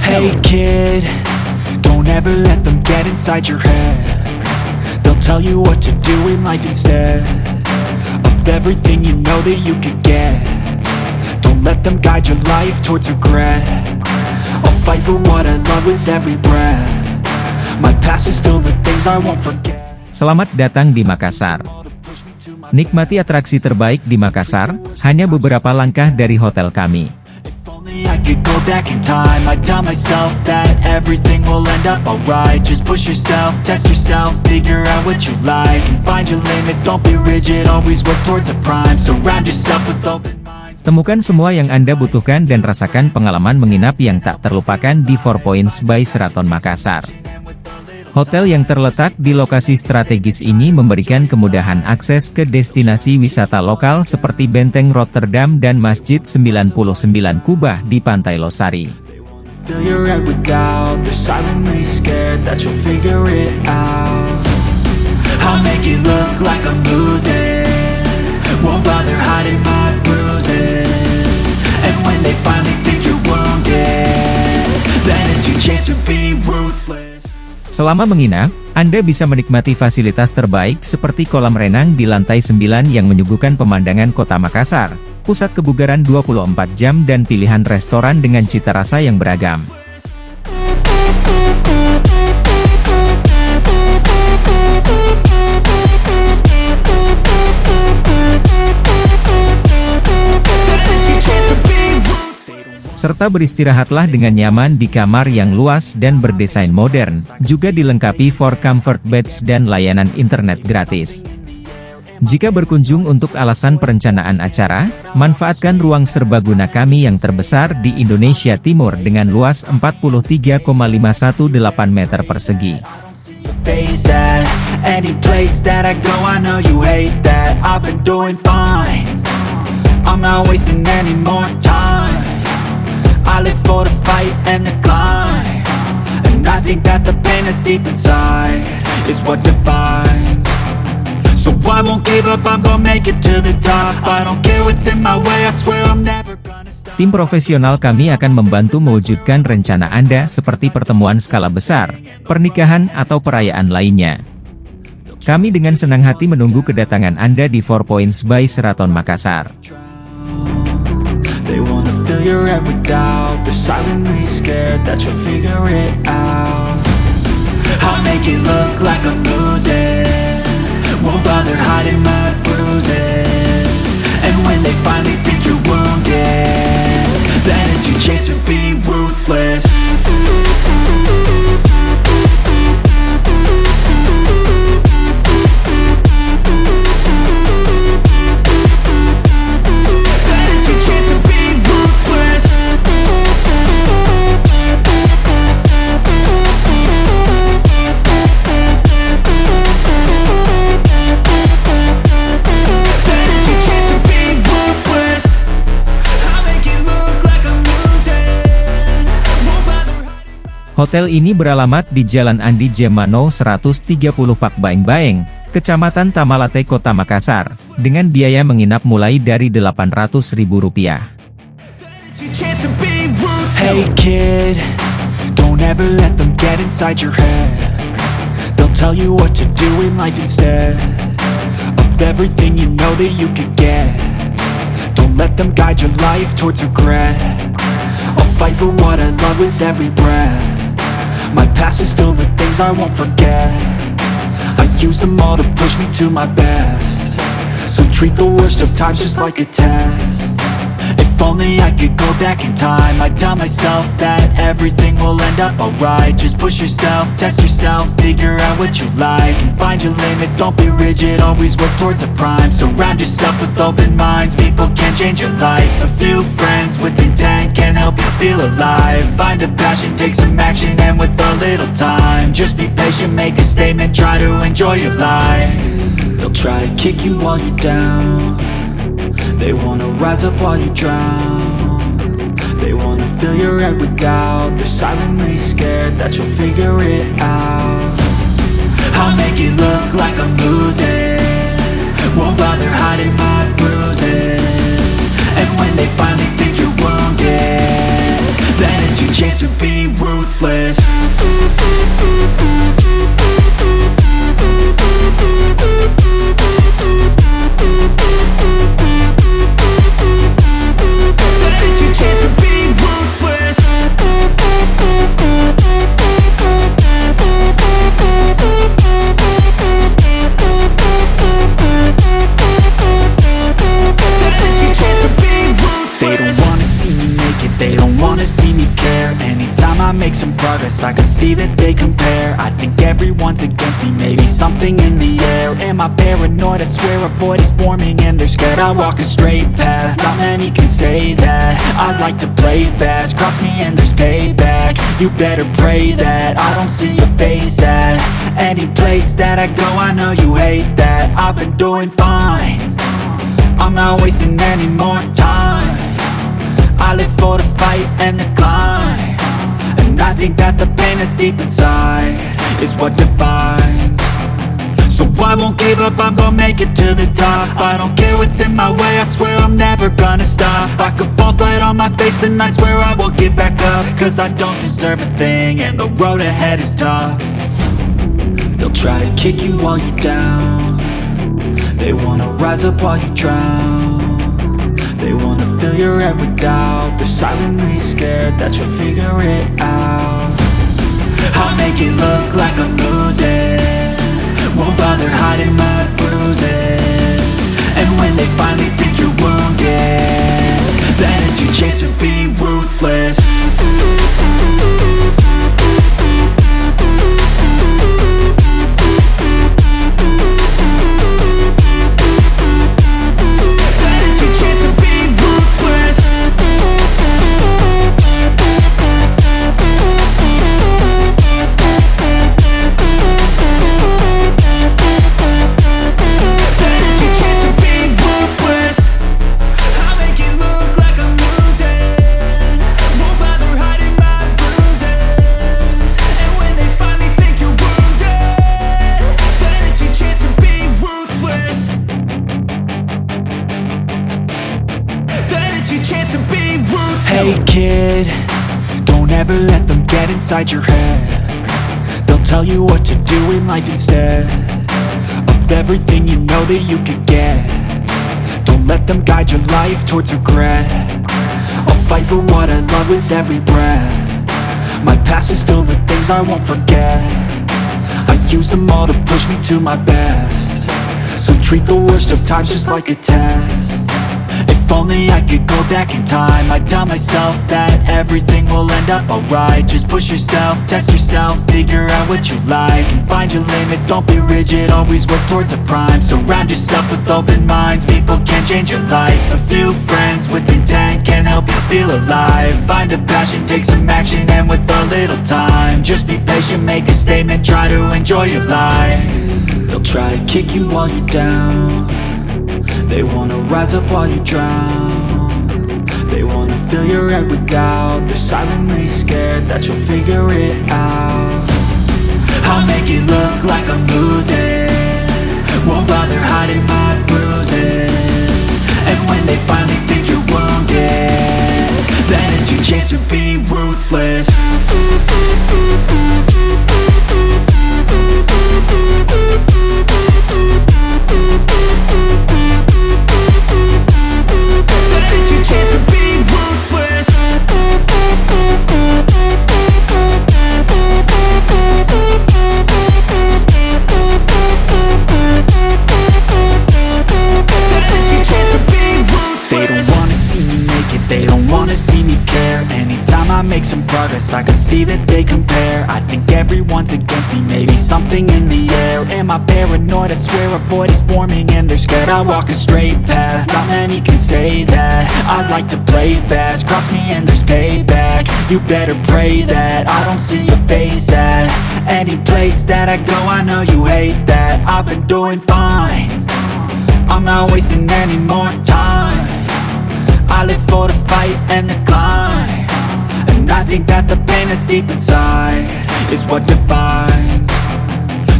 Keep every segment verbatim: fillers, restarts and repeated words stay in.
Hey kid, don't ever let them get inside your head. They'll tell you what to do in life instead of everything you know that you could get. Don't let them guide your life towards regret. I'll fight for what I love with every breath. My past is filled with things I won't forget. Selamat datang di Makassar. Nikmati atraksi terbaik di Makassar, hanya beberapa langkah dari hotel kami. If only I could go back in time, I tell myself that everything will end up alright. Just push yourself, test yourself, figure out what you like, and find your limits. Don't be rigid, always work towards a prime. Surround yourself with open minds. Temukan semua yang Anda butuhkan dan rasakan pengalaman menginap yang tak terlupakan di Four Points by Sheraton Makassar. Hotel yang terletak di lokasi strategis ini memberikan kemudahan akses ke destinasi wisata lokal seperti Benteng Rotterdam dan Masjid Sembilan Puluh Sembilan Kubah di Pantai Losari. Fill your head with doubt, they're silently scared that you'll figure it out. I'll make it look like I'm losing, won't bother hiding my bruises. And when they finally think you're wounded, then it's your chance to be ruthless. Selama menginap, Anda bisa menikmati fasilitas terbaik seperti kolam renang di lantai sembilan yang menyuguhkan pemandangan kota Makassar, pusat kebugaran dua puluh empat jam, dan pilihan restoran dengan cita rasa yang beragam. Serta beristirahatlah dengan nyaman di kamar yang luas dan berdesain modern, juga dilengkapi four comfort beds dan layanan internet gratis. Jika berkunjung untuk alasan perencanaan acara, manfaatkan ruang serbaguna kami yang terbesar di Indonesia Timur dengan luas empat puluh tiga koma lima satu delapan meter persegi. Face that, any place that I go, I know you hate that. I've been doing fine. I'm not wasting any more time. I live for the fight and the climb. And I think that the pain that's deep inside is what defines. So I won't give up, I'm gonna make it to the top. I don't care what's in my way, I swear I'm never gonna stop. Tim profesional kami akan membantu mewujudkan rencana Anda seperti pertemuan skala besar, pernikahan, atau perayaan lainnya. Kami dengan senang hati menunggu kedatangan Anda di Four Points by Sheraton Makassar. They wanna fill your head with doubt. They're silently scared that you'll figure it out. I'll make it look like I'm losing, won't bother hiding my bruises. And when they finally think you're wounded, then it's your chance to be ruthless. Hotel ini beralamat di Jalan Andi Jemano seratus tiga puluh Pak Baeng-Baeng, Kecamatan Tamalate, Kota Makassar, dengan biaya menginap mulai dari delapan ratus ribu rupiah. Hey kid, don't ever let them get inside your head. They'll tell you what to do in life instead of everything you know that you could get. Don't let them guide your life towards regret. I'll fight for what I love with every breath. My past is filled with things I won't forget. I use them all to push me to my best. So treat the worst of times just like a test. If If only I could go back in time, I'd tell myself that everything will end up alright. Just push yourself, test yourself, figure out what you like, and find your limits. Don't be rigid, always work towards a prime. Surround yourself with open minds, people can change your life. A few friends with intent can help you feel alive. Find a passion, take some action, and with a little time, just be patient, make a statement, try to enjoy your life. They'll try to kick you while you're down. They wanna rise up while you drown. They wanna fill your head with doubt. They're silently scared that you'll figure it out. I'll make it look like I'm losing. Won't bother hiding my bruises. And when they finally think you're wounded, then it's your chance to be ruthless. That is your chance to be ruthless. That is your chance to be ruthless. They don't wanna see me make it, they don't wanna see me care. Anytime I make some progress, I can see that they compare. I think everyone's against me, maybe something in the air. Am I paranoid? I swear a void is forming and they're scared. I walk a straight path, not many can say that. I like to play fast, cross me and there's payback. You better pray that I don't see your face at any place that I go. I know you hate that. I've been doing fine, I'm not wasting any more time. I live for the fight and the climb, and I think that the pain that's deep inside is what defines. So I won't give up, I'm gonna make it to the top. I don't care what's in my way, I swear I'm never gonna stop. I could fall flat on my face and I swear I will get back up, 'cause I don't deserve a thing and the road ahead is tough. They'll try to kick you while you're down. They wanna rise up while you drown. They wanna fill your head with doubt. They're silently scared that you'll figure it out. I'll make it look like I'm losing. Won't bother hiding my bruises. And when they finally think you're wounded, then it's your chance to be ruthless. That is your chance to be ruthless. That is your chance to be ruthless. I'll make it look like I'm losing. Won't bother hiding my bruises. And when they finally think you're wounded, then it's your chance to be ruthless. Then it's your chance to be ruthless. Hey kid, don't ever let them get inside your head. They'll tell you what to do in life instead of everything you know that you could get. Don't let them guide your life towards regret. I'll fight for what I love with every breath. My past is filled with things I won't forget. I use them all to push me to my best. So treat the worst of times just like a test. If only I could go back in time, I'd tell myself that everything will end up alright. Just push yourself, test yourself, figure out what you like, and find your limits. Don't be rigid, always work towards a prime. Surround yourself with open minds, people can change your life. A few friends with intent can help you feel alive. Find a passion, take some action, and with a little time, just be patient, make a statement, try to enjoy your life. They'll try to kick you while you're down. They wanna rise up while you drown. They wanna fill your head with doubt. They're silently scared that you'll figure it out. I'll make it look like I'm losing. Won't bother hiding my bruises. And when they finally think you're wounded, then it's your chance to be ruthless. That is your chance to be ruthless. see that they compare. I think everyone's against me, maybe something in the air. Am I paranoid? I swear a void is forming and they're scared. I walk a straight path, not many can say that. I like to play fast, cross me and there's payback. You better pray that I don't see your face at any place that I go. I know you hate that. I've been doing fine, I'm not wasting any more time. I live for the fight and the climb, and I think that the pain that's deep inside is what defines.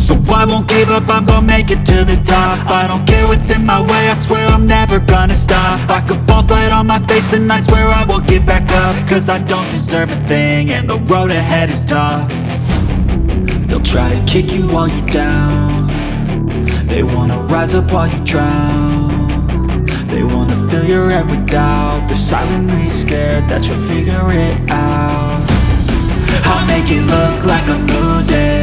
So I won't give up, I'm gonna make it to the top. I don't care what's in my way, I swear I'm never gonna stop. I could fall flat on my face and I swear I will get back up, 'cause I don't deserve a thing and the road ahead is tough. They'll try to kick you while you're down. They wanna rise up while you drown. They wanna fill your head with doubt. They're silently scared that you'll figure it out. I'll make it look like I'm losing.